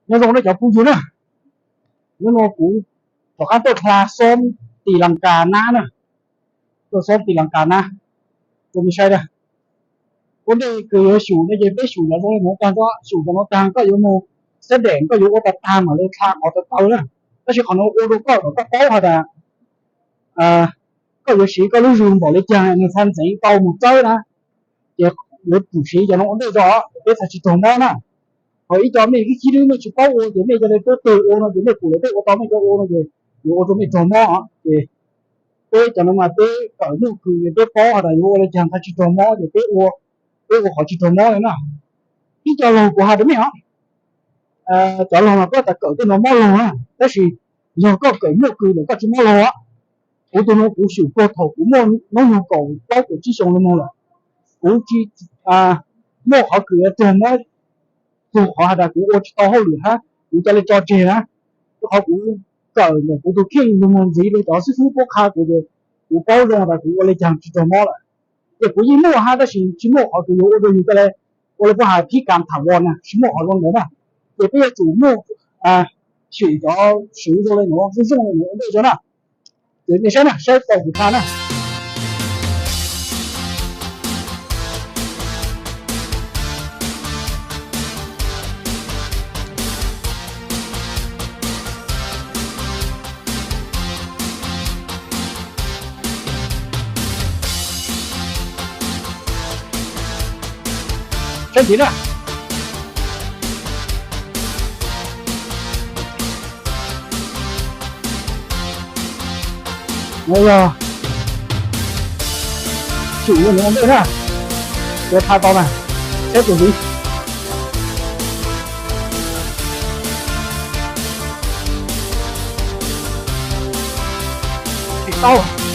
Nyob zoo nej cov phooj ywg na, hnub no kuv rov qab tuaj hla xoob Tis Las Kas Nab na, tuaj xoob Tis Las Kas Nab rau nej saib na. Ua ntej kws yuav xyum no ces peb xyum cov zoo li no tag, xyum cov no tag koj yuav mus xab deem koj yuav ua tag tag mam li hla qhov tawv tawv na. Tab sis qhov no ua rau koj kom koj paub has tas koj yuav siv koj lub zug npaum li caag nws txhaj ntxeev tau mus txawb na. Ces yuav tsum siv cov no ua ntej tso, peb txhaj tsis raug mob na. Ho ib co mej khib khib dub mej tsis paub ua ces mej ca le tuab teg ua no ces mej pum lawv peb ua tau mej cov ua no ces yuav ua rau mej raug mob os. Ces peb cov no mas peb kawm muaj kws es peb paub has tas yuav ua li caag txhaj tsis raug mob ces peb ua, peb ua qhov tsis raug mob li na. Ib co laug kuv has rau mej os, cov laug mas koj tas kawm tej no mob laug na, tab sis yog koj kawm muaj kws lawm koj tsis mob laug os. Kuv tus no kuv xyum puag thaum kuv muaj hnub nyoog kaum plaub kaum tsib xyoo li no lawm, kuv tsis muaj qhov kws yuav raug mob txug qhov has tas kuv ua tsis tau hauj lwm hab kuv ca le tso tseg na. Rau qhov kuv kawm ntawm kuv tus kheej lug moog ntxiv rau cov xib fwb puab qha kuv ces kuv paub zoo tas kuv ua li caag tsis raug mob lawm. Ces kuv yeej muaj hab tab sis tsis muaj qhov kws yuav ua rau yug ca le, ua li puab has phib kas tham vos na, tsis muaj qhov zoo ntawd na. Ces peb yuav tsum muaj xyum cov swv zoo li no, zoo zoo li no ua ntej tso na. Ces nej saib na, saib tau kuv qha na. Saib ntxiv na. No yog xyum no ua ntej na, yuav tha tau na, saib tus ntxiv. Tsis tau.